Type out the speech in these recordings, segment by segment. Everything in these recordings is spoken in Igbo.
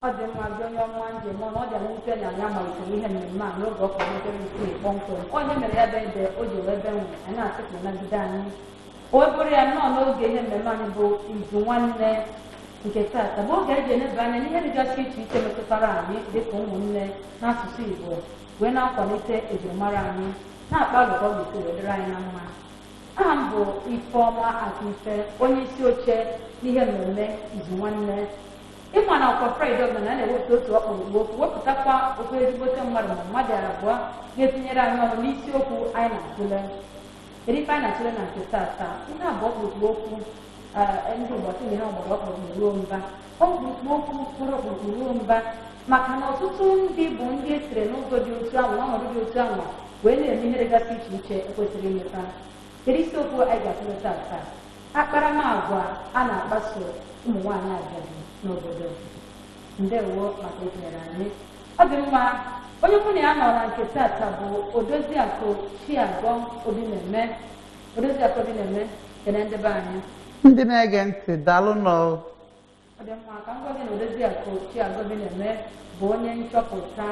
Ọ dị mma gị onye ọma njem ọ na ọ dị anyị mfe na anyị malitere ihe mmemme a n'oge ọ kụrụ elekere 6 kpọmkwem. Onye mere ya bụ ede o ji wee bee nwe anyị na-asị ka nagide anyị o wee bụrụ ya nnọọ n'oge ihe mmemme anyị bụ Izu Nwanne nke taata, bụ oge eji eleba anya n'ihe dịgasị iche iche metụtara anyị dịka ụmụnne n'asụsụ Igbo, wee na-akwalite ejirimara anyị, na-akpa alụ ka ọ ga-esi wee dịrị anyị na mma. Aha m bụ Ifeọma Akụife, onye isi oche n'ihe mmemme Izu Nwanne. Ịma na ọkwa Fraịde ọbụla na a na-ewepụta otu ọkpụrụkpụ okwu, wepụtakwa okwu ezigbote mmadụ ma mmadụ abụọ ga-etinyere anyị ọnụ n'isiokwu anyị na-atụle. Kedu ife anyị na-atụle na nke taata? Ihe abụọ ọkpụrụkpụ okwu ndị Igbo sị na ihe ọgbara ọkpụrụkpụ ruo mba, ọkpụrụkpụ okwu kpụrụ ọkpụrụkpụ ruo mba, maka na ọtụtụ ndị bụ ndị esere n'ụzọ dị otu ahụ, n'ọnọdụ dị otu ahụ, wee na-eme ihe dịgasị iche iche ekwesịrị imeta. Kedu isiokwu anyị ga-atụle taata? Akparamagwa a na-akpaso ụmụ nwaanyị ajadu n'obodo. Ndewo maka itinyere anyị. Ọ dị mma. Onye mụ na ya nọ na nke taata bụ Odoziakụ Chiagọ Obi na-eme. Odoziakụ Obi na-eme, kene ndị be anyị. Ndị na-ege ntị, daalụ nọ. Ọ dị mma. Ka m gwa gị na Odoziakụ Chiagọ Obi na-eme bụ onye nchọpụta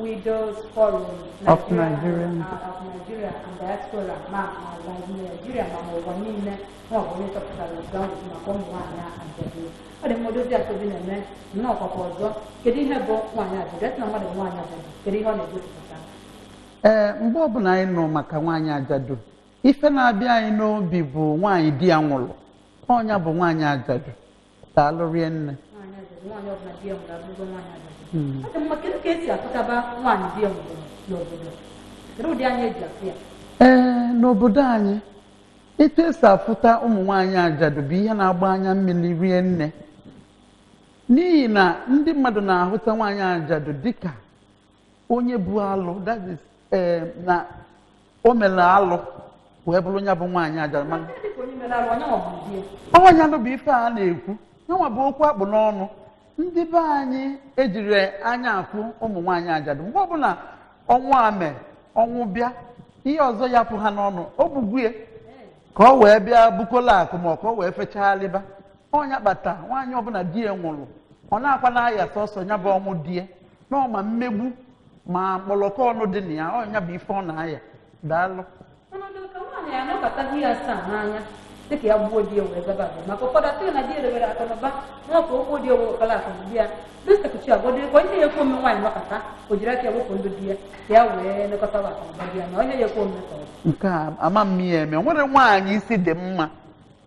Widows Forum of Nigeria. Of Nigeria and Diaspora, ma na Nigeria ma n'ụwa niile, ma ọ bụ onye chọpụtara otu ahụ maka ụmụ nwaanyị ajadu. Ọ dị mma. Odoziakụ Obi na-eme, nnọọ ọkwakwa ọzọ. Kedu ihe bụ nwaanyị ajadu? Esi na mmadụ bụ nwaanyị ajadu, kedu ihe ọ na-egosipụta? Ee, mgbe ọbụla anyị nụ maka nwaanyị ajadu, ife na-abịa anyị n'obi bụ nwaanyị di ya nwụrụ. Ọnya bụ nwaanyị ajadu. Daalụ rie nne. Nwaanyị ajadu, nwaanyị ọbụla di ya nwụrụ abụrụgo nwaanyị ajadu. Ọ dị mma. Kedu ka esi afụtaba nwaanyị di ya nwụrụ n'obodo? Kedu ụdị anya eji afụ ya? Ee, n'obodo anyị, etu esi afụta ụmụ nwaanyị ajadu bụ ihe na-agba anya mmiri rie nne, n'ihi na ndị mmadụ na-ahụta nwaanyị ajadu dịka onye bụ alụ, that is, na o mere alụ wee bụrụ ya bụ nwaanyị ajadu. Mana dịka onye mere alụ, onye nwa bụ di ya. Ọnya nụ bụ ife a na-ekwu yanwa bụ okwu akpụ n'ọnụ. Ndị be anyị ejiri anya afụ ụmụ nwaanyị ajadu. Mgbe ọbụla ọnwụ ame ọnwụ bịa, ihe ọzọ ya pụ ha n'ọnụ, o gbugwie ka ọ wee bịa bukola akụ, ma ọ ka ọ wee fechaghalịba. Ọnya kpata nwaanyị ọbụla di ya nwụrụ, ọ na-akwa na-aya sọsọ ya bụ ọnwụ di ya n'ọma mmegbu ma mkpọlọkọ ọnụ dị na ya. Ọnya bụ ife ọ na-aya. Daalụ. Mana ọ dị ka nwaanyị ya anọkọtaghị ya asaa n'anya dịka ya gbuo di ya wee gaba aga, maka ụfọdụ asịghị na di ya debere akụnụba nwa ka okwu di ya wee kọla akụnụba ya. Dịsekuchi agwa dịkwa ihe ya ekwe omume, nwaanyị nọkọta o jiri aka ya wepụ ndụ di ya ka ya wee lekọtawa akụnụba di ya, na onye ya ekwe omume ka ọ bụ? Nke a ama m ya eme. Nwere nwaanyị isi dị mma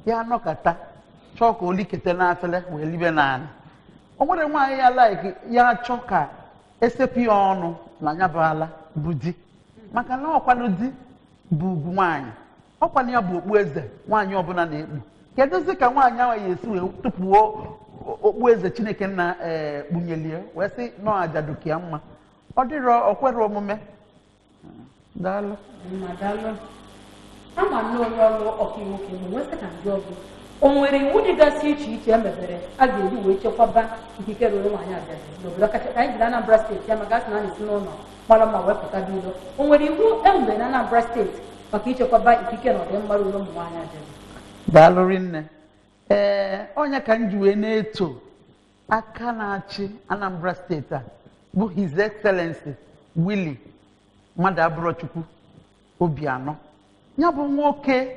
ya anọkata chọọ ka o likete n'afele wee libe n'ala? O nwere nwaanyị ya like ya chọọ ka esepụ ya ọnụ na ya bụ ala bụ di, maka na ọkwanụ di bụ ugwu nwaanyị, ọkwanụ ya bụ okpu eze nwaanyị ọbụla na-ekpu. Kedụzi ka nwaanyị ahụ ya esi wee tụpụo okpu eze Chineke na ee kpunyelie wee sị nọọ ajadu ka ya mma? Ọ dịrọ, ọ kwere omume. Daalụ. Mma, daalụ. Ama m na onye ọrụ ọkaiwu ka emu nwesị ka ndị ọgụ o nwere iwu dịgasị iche iche e mebere a ga-eji wee chekwaba ikike ruru nwaanyị ajadu n'obodo, kacha ka anyị jiri Anambra Steeti ya, maka asị na a na-esi n'ụlọ mara mma wee pụta n'ilo. O nwere iwu e nwere na Anambra Steeti maka ichekwaba ikike na ọdịmma ruru ụmụ nwaanyị ajadu? Daalụ rinne. Ee, onye ka m ji wee na-eto aka na-achị Anambra Steeti a bụ His Excellency Willie Mmadụabụrọchukwu Obianọ. Ya bụ nwoke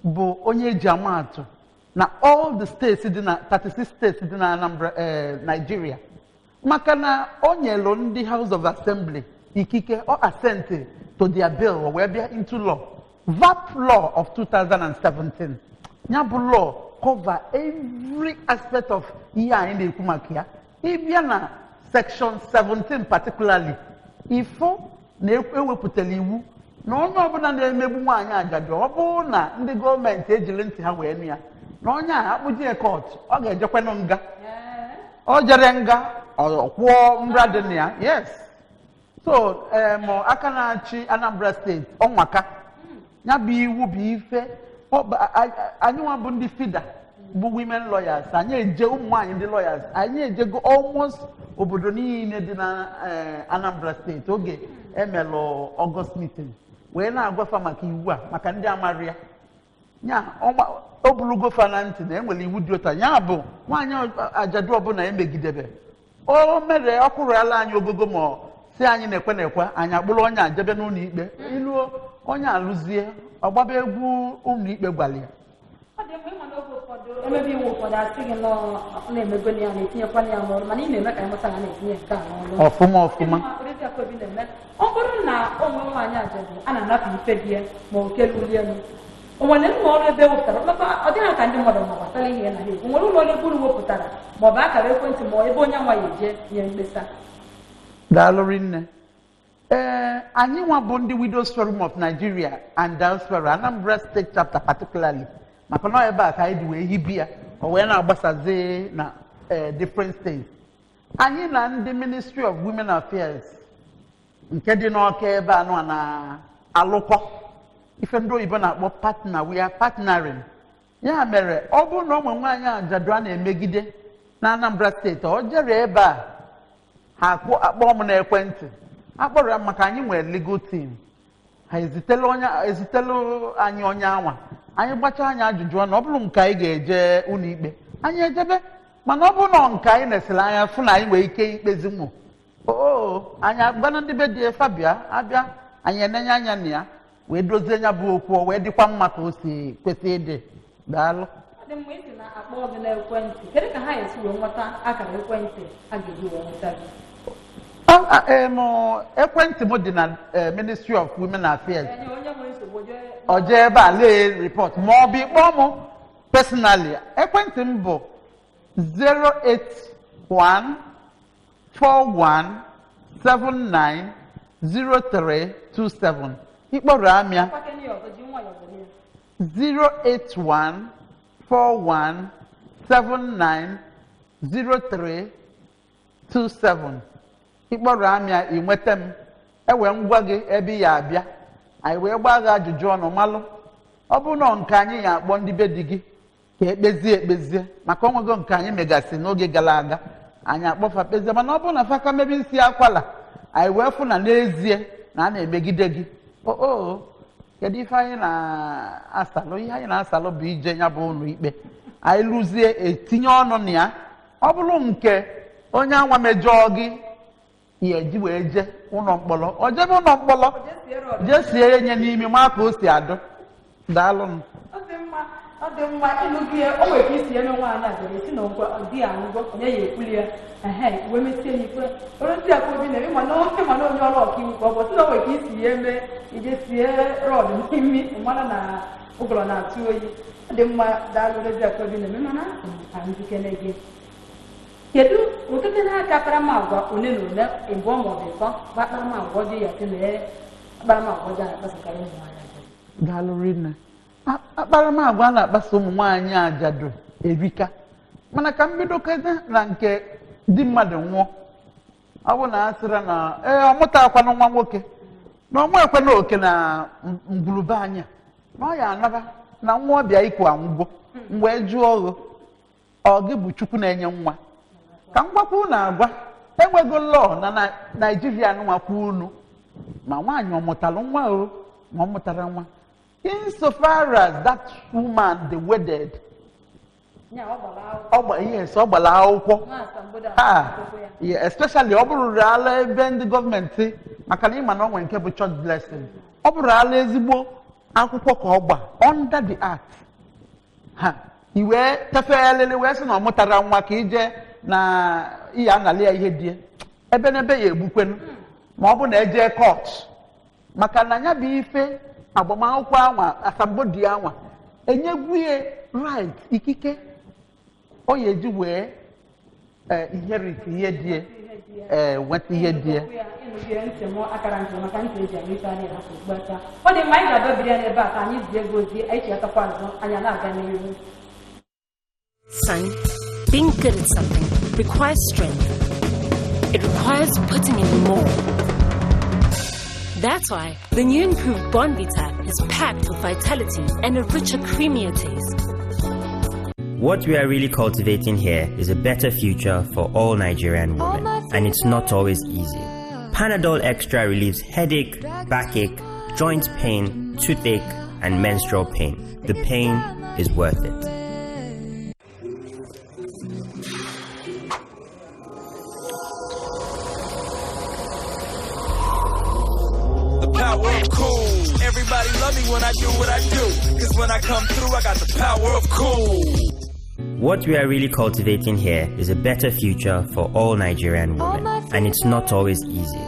bụ onye eji ama atụ na all the states dị na 36 states dị na Anambra, Nigeria, maka na o nyelu ndị House of Assembly ikike ọ assent to their bill, o wee bịa into law, VAPP law of 2017. Ya bụ law cover every aspect of ihe anyị na-ekwu maka ya. Ịbịa na section 17 particularly, ifo na ewepụtara iwu na onye ọbụla na-emegbu nwaanyị ajadu, ọ bụrụ na ndị gọọmenti ejiri ntị ha wee nụ ya na onye a akpụji ya court, ọ ga-ejekwanụ nga. Ọ jere nga, ọ kwụọ nra dị na ya. Yes, so aka na-achị Anambra Steeti ọnwaka ya bụ iwu bụ ife anyị nwa bụ ndị FIDA, bụ women lawyers. Anyị eje, ụmụ nwaanyị ndị lawyers, anyị ejego almost obodo niile dị na Anambra Steeti oge emelụ August meeting, wee na-agwafa maka iwu a, maka ndị amara ya. Ya o burugo fa na ntị na enwere iwu dị ụta ya bụ nwaanyị ajadu ọbụla emegidebe. O mere ọ kwụrụala anyị ogogo, ma ọ si anyị na-ekwe na-ekwe, anyị akpụrụ onye a jebe n'ụlọ ikpe. Iluo onye alụzie, ọgbaba egwu ụlọ ikpe gwara ya. Ọ dị mgbe ịma n'oge ụfọdụ emebe iwu ụfọdụ, asị gị nọ na-emego ya, na-etinyekwana ya n'ọrụ, mana ị na-eme ka anyị mụta na na-etinye nke a n'ọrụ. Ọfụma ọfụma. Oriakụ Obi na-eme, ọ bụrụ na onwe nwaanyị ajadu a na-anapụ ife di ya ma o keluli elu, o nwere ụlọ ọrụ ebe ewepụtara maka ọ dịghị ka ndị mmadụ ma gbasara ihe ya na ha ekwu, nwere ụlọ ọrụ ebe unu wepụtara, ma ọ bụ akara ekwentị, ma ọ ebe onye nwa ya eje nye mkpesa? Daalụ rinne. Ee, anyị nwa bụ ndị Widows Forum of Nigeria and Diaspora, Anambra State Chapter particularly, maka na ebe a ka anyị dị wee hibi ya, o wee na-agbasazi na different states. Anyị na ndị Ministry of Women Affairs nke dị n'Ọka ebe a nọ na-alụkọ ife ndị oyibo na-akpọ partner. We are partnering. Ya mere, ọ bụrụ na ụmụ nwaanyị ajadu a na-emegide na Anambra Steeti, ọ jere ebe a, ha akpọọ m n'ekwentị, akpọrọ ya, maka anyị nwere legal team. Ha ezitela onye, ezitelu anyị onye anwa, anyị gbachaa anyị ajụjụ ọnụ. Ọ bụrụ nke anyị ga-eje ụlọ ikpe, anyị ejebe, mana ọ bụrụ na nke anyị nesịrị anya fụ na anyị nwere ike ikpezi nwụ oo, anyị agbana ndị be dị fabia abịa, anyị enenye anya na ya wee dozie ya bụ okwu, o wee dịkwa mma ka o si kwesị ịdị. Daalụ. Ọ dị mma. Isi na akpọ gị n'ekwentị, kedu ka ha esi wee nweta akara ekwentị a ga-eji wee nweta gị? Ekwentị m dị na Ministry of Women Affairs. Enye onye nwere nsogbu jee. Ọ jee ebe a lee report, ma ọ bụ ịkpọọ m personally. Ekwentị m bụ 081 41 79 0327. Ịkpọrọ amịa. Kwakene ya ọzọ, ji nwayọọ were ya. 081 41 79 0327. Ịkpọrọ amịa, ị nweta m, ewee ngwa gị ebe ị ya abịa, anyị wee gbaa gị ajụjụ ọnụ, malụ ọ bụ na nke anyị ya akpọ ndị be di gị ka ekpezie ekpezie, maka onwego nke anyị megasị n'oge gara aga, anyị akpọfa kpezie. Mana ọ bụrụ na faka mebe isi akwala, anyị wee fụ na n'ezie na a na-emegide gị, o kedu ife anyị na-asalụ? Ihe anyị na-asalụ bụ ije ya bụ ụlọ ikpe. Anyị lụzie, etinye ọnụ na ya. Ọ bụrụ nke onye anwa mejọọ gị, ya eji wee jee ụlọ mkpọrọ, ọ jebe ụlọ mkpọrọ, jee sie nye n'imi, maa ka o si adụ. Daalụnụ. Ọ dị mma, ọ dị mma. Ịnụ gị, o nwere ka isi eme nwaanyị a bịara esi na ngwa di ya ngwọ, onye ya ekwuli ya ehe wee mesie ya ikpe. Oriakụ Obi na-eme, mana oke, mana onye ọrụ ọkaiwu ka ọ bụ, sị na o nwere ka isi ya eme ije sie rod n'imi, mara na ụgọrọ na-atụ oyi. Ọ dị mma, daalụ. Oriakụ Obi na-eme, mana ka njikere gị, kedu ụtụtụ n'aka akparamagwa ole na ole, ịbụọ ma ọ bụ ịtọ, bụ akparamagwa ọjọọ ya sị na akparamagwa ọjọọ na-akpasokarị ụmụ nwaanyị ajadu? Daalụ rinne. Akparamagwa a na-akpaso ụmụ nwaanyị ajadu erika, mana ka m bido kene na nke di mmadụ nwụọ. Ọ bụ na a sịrị na ee, ọ mụtakwana nwa nwoke, na ọnwa ekwena oke na ngwurube anya, na ọ ya anaba na nwa ọbịa iku anwụgo. M wee jụọ ọghụ, ọ gị bụ Chukwu na-enye nwa? Ka m gwakwa unu, agwa enwego lọọ na Naijiria nwakwa unu, ma nwaanyị ọ mụtara nwa o, ma ọ mụtara nwa, insofar as that woman the wedded. Ya ọ gbara akwụkwọ. Ọ gba, yes, ọ gbara akwụkwọ. Nwa asambodo. Ha akwụkwọ ya. Yeah, especially ọ bụrụ ala ebe ndị gọọmenti, maka na ịma na ọ nwere nke bụ church blessing, ọ bụrụ ala ezigbo akwụkwọ ka ọ gba under the act, ha i wee tefegharịrị wee sị na ọ mụtara nwa, ka ije na iya anali ya ihe die ebe n'ebe ya egbukwenu, ma ọ bụ na eje court, maka na ya bụ ife agbamakwụkwọ anwa, asambodo anwa, enyegwu ya right, ikike ọ ya eji wee inherit ihe die, ee, nweta ihe die. Ịnụgie ntị m, akara ntị maka ntị eji anụ ife anyị hapụ ugbu a. Ọ dị mma, anyị ga-adọbiri ya n'ebe a ka anyị zie ego ozi anyị chiatakwa azụ, anyị na-aga n'ihu. Son, being good at something requires strength. It requires putting in more. That's why the new improved Bournvita is packed with vitality and a richer, creamier taste. What we are really cultivating here is a better future for all Nigerian women, and it's not always easy. Panadol Extra relieves headache, backache, joint pain, toothache, and menstrual pain. The pain is worth it. power of cool. Everybody love me when I do what I do. Cause when I come through, I got the power of cool. What we are really cultivating here is a better future for all Nigerian women, and it's not always easy.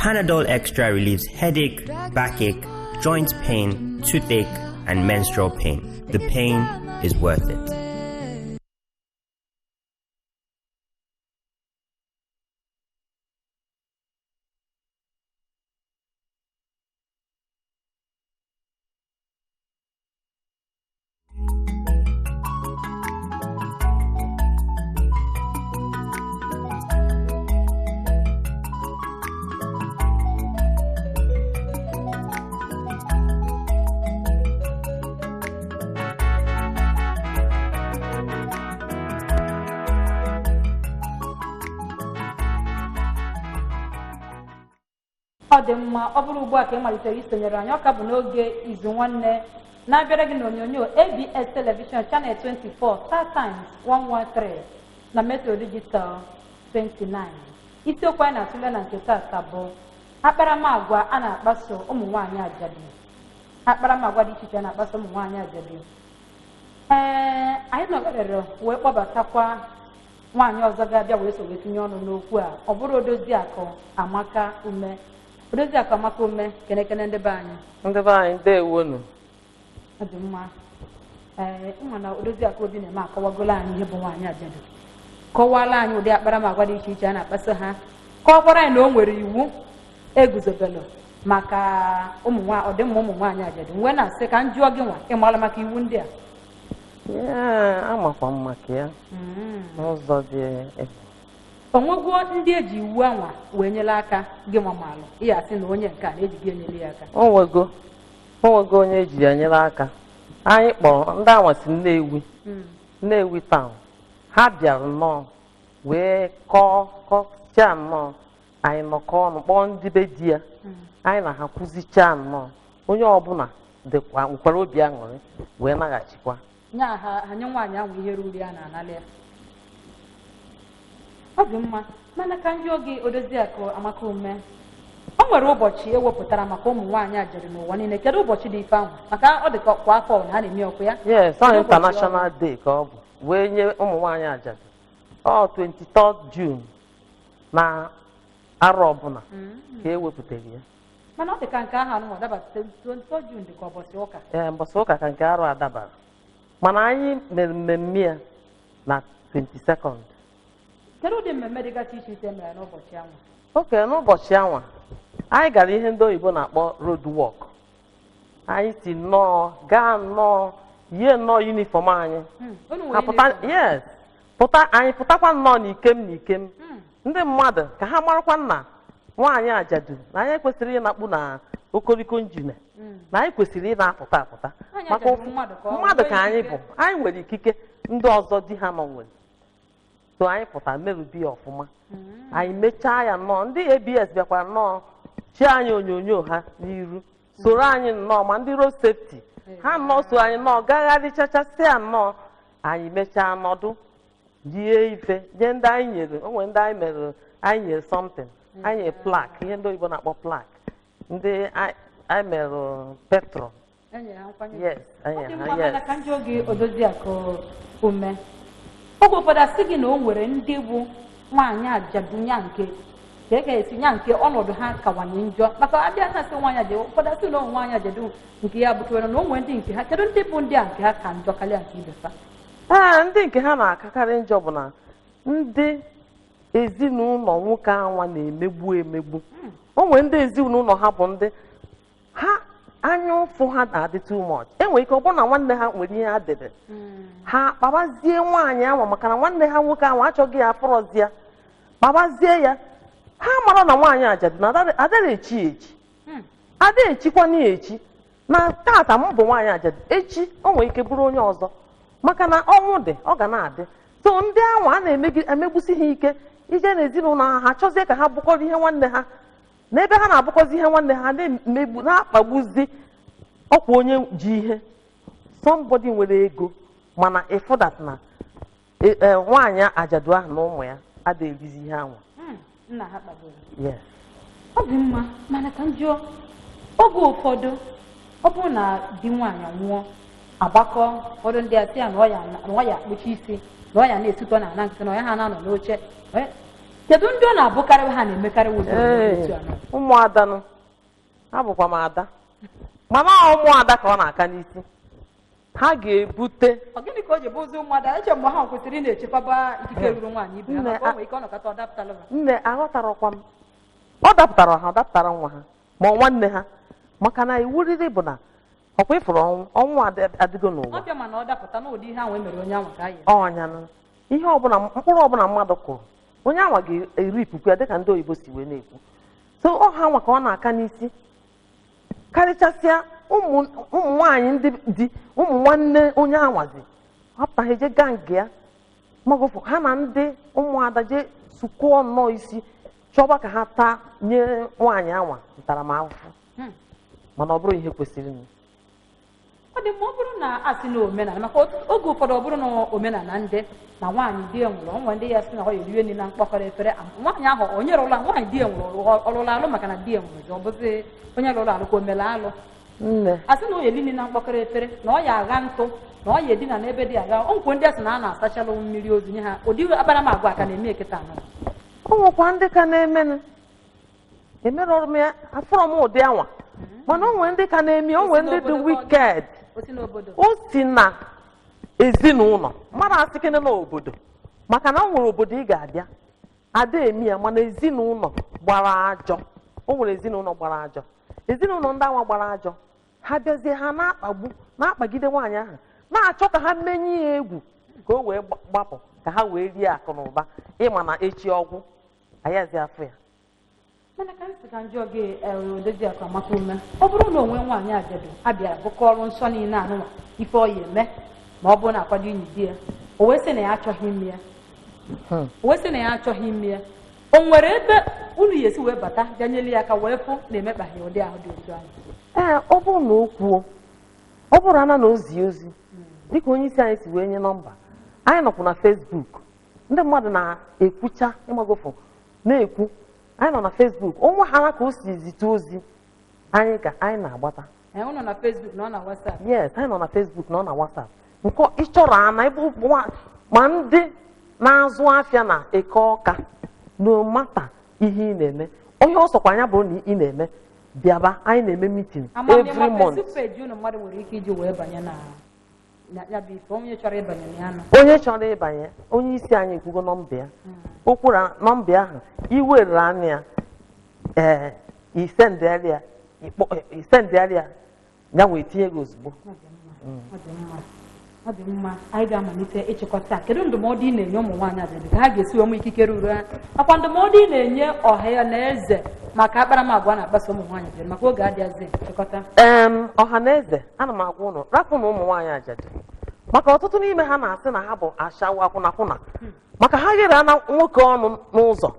Panadol Extra relieves headache, backache, joint pain, toothache, and menstrual pain. The pain is worth it. Ọ dị mma. Ọ bụrụ ugbu a ka ị malitere isonyere anyị, ọ ka bụ n'oge Izu Nwanne na-abịara gị n'onyonyo ABS Television Channel 24, Star Times 113 na Metro Digital 29. Isiokwu anyị na-atụle na nke taata bụ akparamagwa a na-akpaso ụmụ nwaanyị ajadu, akparamagwa dị iche iche a na-akpaso ụmụ nwaanyị ajadu. Ee, anyị nọgharịrị wee kpọbatakwa nwaanyị ọzọ ga-abịa wee so wee tinye ọnụ n'okwu a. Ọ bụrụ Odoziakụ Amaka Ume. Odoziakụ Amaka Ume, kenekene ndị be anyị. Ndị be anyị, ndewonu. Ọ dị mma. Ee, ịma na Odoziakụ Obi na-eme akọwagolo anyị ihe bụ nwaanyị ajadu, kọwala anyị ụdị akparamagwa dị iche iche a na-akpaso ha, kọwakwara anyị na o nwere iwu eguzobelu maka ọdịmma ụmụ nwaanyị ajadu. Mgbe na-asị ka m jụọ gị, nwa, ị maara maka iwu ndị a? Ee, amakwa m maka ya n'ụzọ dị egwu. Onwegwo ndị eji iwu anwa wee nyere aka gị nwa maalụ ihe asị na onye nke a na-eji gị enyere ya aka? O nwego onye eji ya nyere aka. Anyị kpọrọ ndị anwa si Nnewi, Nnewi town. Ha bịara nnọọ wee kọọ kọchaa nnọọ. Anyị nọkọ ọnụ kpọọ ndị be di ya, anyị na ha kwuzichaa nnọọ. Onye ọbụla dịkwa nwekwara obi aṅụrị wee naghachikwa. Nya ha nye nwaanyị ahụ ihe ruru ya na-analị ya. Ọ dị mma, mana ka ndị oge Odoziakụ Amaka Ume, o nwere ụbọchị ewepụtara maka ụmụ nwaanyị ajadu n'ụwa niile. Kedu ụbọchị dị ife ahụ? Maka ọ dị ka kwa afọ na ha na-eme ọkụ ya. Yes, ọ Kedu ụbọchị ọ bụ? International Day ka ọ bụ wee nye ụmụ nwaanyị ajadu. Ọ 23rd June na arọ ọbụla ka e wepụtara ya. Mana ọ dị ka nke ahụ anụnwa dabata 23 June dị ka ụbọchị ụka. Ee, mbọsị ụka ka nke arọ adabara, mana anyị mere mmemme ya na 22nd. Kedu ụdị mmemme dịgasị iche iche mere n'ụbọchị ahụ? Oke, n'ụbọchị anwa anyị gara ihe ndị oyibo na-akpọ road work. Anyị si nnọọ gaa nnọọ yie nnọọ uniform anyị. Unu Ha nwere pụta uniform? Yes, pụta. Anyị pụtakwa nnọọ n'ikem n'ikem, ndị mmadụ ka ha marakwa na nwaanyị ajadu na anyị kwesịrị ịnakpu na okoriko njine, na anyị kwesịrị ị na-apụta apụta. Nwaanyị maka ajadu bụ mmadụ ka ọ mmadụ nwee ka anyị ikike. bụ. Anyị nwere ikike ndị ọzọ di ha nọ nwere. So anyị pụta merụbi ya ọfụma. Anyị mechaa ya nnọọ, ndị ABS bịakwara nnọọ chi anyị onyonyo ha n'iru, soro anyị nnọọ, ma ndị road safety ha nnọọ so anyị nnọọ gagharịchachasịa nnọọ. Anyị mechaa nọdụ rie ife nye ndị anyị nyere. O nwere ndị anyị mere, anyị nyere something, anyị nyere plaque, ihe ndị oyibo na-akpọ plaque, ndị anyị mere patron. Enyere ha nkwanye. Yes, Ọ anyị dị ha mma, mana yes. ka ndị oge Odoziakụ Ume, oge ụfọdụ asị gị na o nwere ndị bụ nwaanyị ajadu nya nke ka e ga-esi nya nke ọnọdụ ha kawanye njọ, maka abịa na asị nwaanyị ajadu, ụfọdụ asị na nwaanyị ajadu nke ya bụkewere na o nwere ndị nke ha. Kedu ndị bụ ndị a nke ha ka njọ karịa nke ibe fa? Ee, ndị nke ha na-akakarị njọ bụ na ndị ezinụlọ nwoke anwa na-emegbu emegbu. O nwere ndị ezinụlọ ha bụ ndị ha anya ụfụ ha na-adị too much. Enwere ike ọ bụrụ na nwanne ha nwere ihe ha debe, ha kpabazie nwaanyị anwa, maka na nwanne ha nwoke anwa achọghị ya, afọrọzi ya, kpabazie ya. Ha mara na nwaanyị ajadu na adara echi echi, ada echikwana ya echi. Na tata m bụ nwaanyị ajadu, echi o nwere ike bụrụ onye ọzọ, maka na ọnwụ dị, ọ ga na-adị. So ndị anwa a na-emegbusi ha ike ije n'ezinụlọ ha, ha chọzie ka ha bụkọrọ ihe nwanne ha, n'ebe ha na-abụkọzi ihe nwanne ha na-emegbu na-akpagbuzi. Ọkwa onye ji ihe, somebody nwere ego, mana ịfụdat na nwaanyị ajadu ahụ na ụmụ ya ada erizi ihe anwa. Nna ha kpagburu. Yes. Ọ dị mma, mana ka m jụọ, Oge ụfọdụ ọ bụrụ na di nwaanyị nwụọ, agbakọ ụfọdụ ndị asị ya na ọ ya akpụcha isi, na ọ ya na-esutọ na ana nkịtị, na ọ ya ha na-anọ n'oche. Kedu ndị ọ na-abụkarị ha na-emekarị ụdị otu a? Ụmụada nụ, abụkwa m ada, mana ụmụada ka ọ na-aka n'isi ha ga-ebute. Ọ gịnị ka o ji bụzi ụmụada? Eche mgbe ha kwesịrị ị na-echekwaba ikike ruru nwaanyị ibe ha, maka o nwere ike ọ nọkọta ọ dapụtala ha. Nne, aghọtarakwa m, ọ dapụtara ha, ọ dapụtara nwa ha ma ọ nwanne ha, maka na iwu riri bụ na ọkwa ịfụrụ ọnwụ, ọnwụ adịgo n'ụwa. Ọ bịa mana ọ dapụta n'ụdị ihe ahụ e mere onye ahụ ka ya. Ọnyanụ ihe ọbụla, mkpụrụ ọbụla mmadụ kụrụ, onye anwa ga-eri ipukwu ya, dịka ndị oyibo si wee na-ekwu. So ọ ha nwa ka ọ na-aka n'isi, karịchasịa ụmụ nwaanyị ndị di, ụmụ nwanne onye anwazi hapụta ha eje gang ya magofu ha na ndị ụmụada jee sukụọ nnọọ isi chọba ka ha taa nye nwaanyị anwa ntaramahụhụ. Mana ọ bụrụ ihe kwesịrị. Ọ dị mma, ọ bụrụ na a sị na omenala, maka oge ụfọdụ ọ bụrụ na omenala ndị na nwaanyị di ya nwụrụ, onwe ndị ya sị na ọ eriwe nri na mkpọkọrọ efere nwaanyị ahụ onye rụla nwaanyị di ya nwụrụ ọlụlụ alụ, maka na di ya nwụrụ, ọ bụzi onye lụrụ alụ ka o mere alụ. A sị na o eri nri na mkpọkọrọ efere, na ọ ya agha ntụ, na ọ ya edina n'ebe dị agha. O nkwe ndị a sị na a na-asachalụ mmiri ozu nye ha, ụdị akparamagwa aka na-eme eketa anọ. O nwekwa ndị ka na-emenụ, emerọrụ m ya, afọrọ m ụdị anwa, mana o nwere ndị ka na-eme, o nwere ndị dị wicked. O si na ezinụlọ mmadụ asịkene n'obodo, maka na o nwere obodo ị ga-abịa ada emi ya, mana ezinụlọ gbara ajọ, o nwere ezinụlọ gbara ajọ, ezinụlọ ndị anwa gbara ajọ, ha bịazie ha na-akpagbu, na-akpagide nwaanyị ahụ, na-achọ ka ha menye ya egwu ka o wee gbapụ, ka ha wee rie akụ na ụba. Ịma na echi ọgwụ ayazi afọ ya. Mana ka nsị ka njọ gị Odoziakụ Amaka Ume, ọ bụrụ na onwe nwaanyị ajadu abịara bụkọ ọrụ nsọ niile anụnwa ife ọ ya eme, ma ọ bụrụ na akwado inyi di ya, o wee sị na ya achọghị ime ya, o wee sị na ya achọghị ime ya, o nwere ebe unu ya esi wee bata bịa nyere ya aka wee fụ na emekpaghị ụdị ahụ dị otu ahụ? Ee, ọ bụrụ na o kwuo, ọ bụrụ ana na ozi ozi dịka onye isi anyị si wee nye nọmba anyị, nọkwu na Facebook, ndị mmadụ na-ekwucha ịmagofu na-ekwu, anyị nọ na Facebook, onwe ha ka o si zite ozi anyị ga anyị na-agbata. Ee, ụnọ na Facebook na ọ na WhatsApp. Yes, anyị nọ na Facebook na ọ na WhatsApp. Nke ịchọrọ ana ebe ma ndị na-azụ afịa na eke ọka, no mata ihe ị na-eme, onye ọ sọkwa anya bụrụ na ị na-eme, bịaba, anyị na-eme meeting every month. Onye chọrọ ịbanye, onye isi anyị ekwugo nọmba ya, o kwuru nọmba ahụ, iwere anya ya, ee, isendịarịa isendịarịa ya wee tinye gị ozugbo. Ọ dị mma, anyị ga-amalite ịchịkọta. Kedu ndụmọdụ ị na-enye ụmụ nwaanyị ajadu ka ha ga-esi wee nwee ikike ruru ha, nakwa ndụmọdụ ị na-enye ọha ya na eze maka akparamagwa na-akpaso ụmụ nwaanyị ajadu, maka oge adịghịzị nchịkọta? Ọha na eze, ana m agwa ụnụ rapụ na ụmụ nwaanyị ajadu, maka ọtụtụ n'ime ha na-asị na ha bụ ashawo akwụnakwụna, maka ha ghere ana nwoke ọnụ n'ụzọ,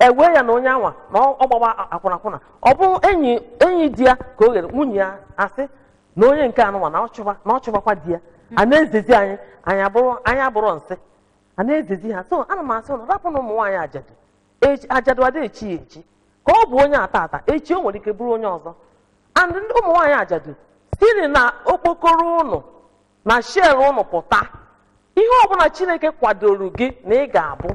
ewee ya na onye anwa na ọ gbagba akwụnakwụna, ọ bụ enyi di ya ka o ghere nwunye ya asị na onye nke anụnwa na ọ chụbakwa di ya. A na-ezezi anyị, anyị abụrụ nsị, a na-ezezi ha. So ana m asị ụnụ rapụ na ụmụ nwaanyị ajadu, ajadu ada echi ya echi, ka ọ bụ onye ata ata echi o nwere ike bụrụ onye ọzọ. And ndị ụmụ nwaanyị ajadu siri na okpokoro ụnụ na shell ụnụ pụta, ihe ọbụla Chineke kwadoro gị na ị ga-abụ,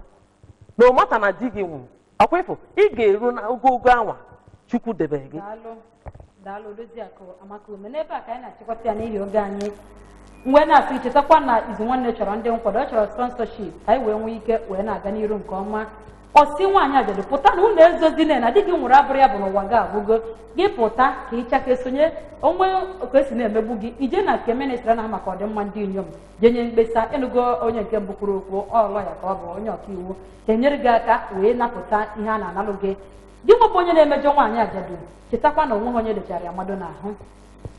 na ọmata na di gị nwụrụ, ọkwa ịfụ ị ga-eru na ogogo anwa Chukwu debere gị. Daalụ Odoziakụ Amaka Ume. N'ebe a ka anyị na-achịkọta ya n'ihi oge anyị. Mgbe na-asị chetakwa na izu nwanne chọrọ ndị nkwado, ọ chọrọ sponsorship ka anyị wee nwee ike wee na-aga n'iru nke ọma. Ọsị nwaanyị ajadu pụta na ụlọ ezozine na di gị nwụrụ abụrụ ya bụ n'ụwa gị agwụgo gị, pụta ka ịcha ka esonye onwe ka esi na-emegbu gị, ije na nke ministri na maka ọdịmma ndị inyom jenye mkpesa. Ịnụgo onye nke mbụ kwuru okwu, ọlọ ya ka ọ bụ onye ọkaiwu ka enyere gị aka wee napụta ihe a na-analụ gị. Gị nwebụ onye na-emejọ nwaanyị ajadu, chetakwa na onwe ha onye lechara ya mmadụ n'ahụ.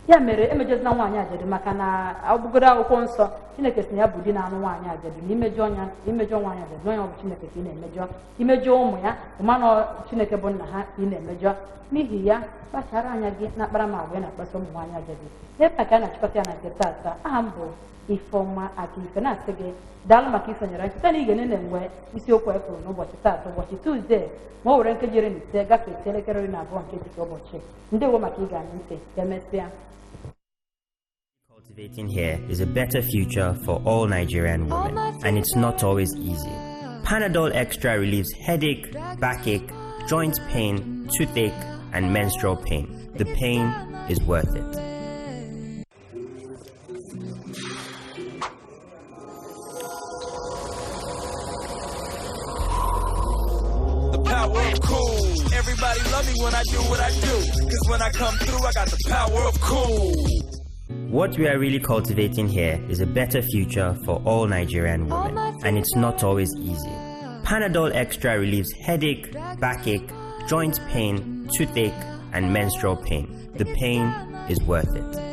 Ya mere emejọzina nwaanyị ajadu, maka na ọbụgoro akwụkwọ nsọ Chineke sị na ya bụ di na-anụ nwaanyị ajadu, na imejọ ya, imejọ nwaanyị ajadu, onye ọ bụ Chineke ka ị na-emejọ, imejọ ụmụ ya, ịmanụ Chineke bụ nna ha ka ị na-emejọ. N'ihi ya kpachara anya gị na akparamagwa ị na-akpaso ụmụ nwaanyị ajadu. N'ebe a ka a na-achịkọta ya na nke taata. Aha m bụ Ifeọma Akife na-asị gị daalụ maka isonyere anyị site na ige nene mgbe isiokwu anyị kwuru n'ụbọchị taata, ụbọchị Tuzdee, ma o were nkeji 15 gafee elekere 12 nke etiti ụbọchị. Ndewo maka ige anyị ntị. Ka emesịa. Cultivating here is a better future for all Nigerian women, and it's not always easy. Panadol Extra relieves headache, backache, joint pain, toothache, and menstrual pain. The pain is worth it. The power of cool. Everybody love me when I do what I do. Cause when I come through, I got the power of cool. What we are really cultivating here is a better future for all Nigerian women, and it's not always easy. Panadol Extra relieves headache, backache, joint pain, toothache, and menstrual pain. The pain is worth it.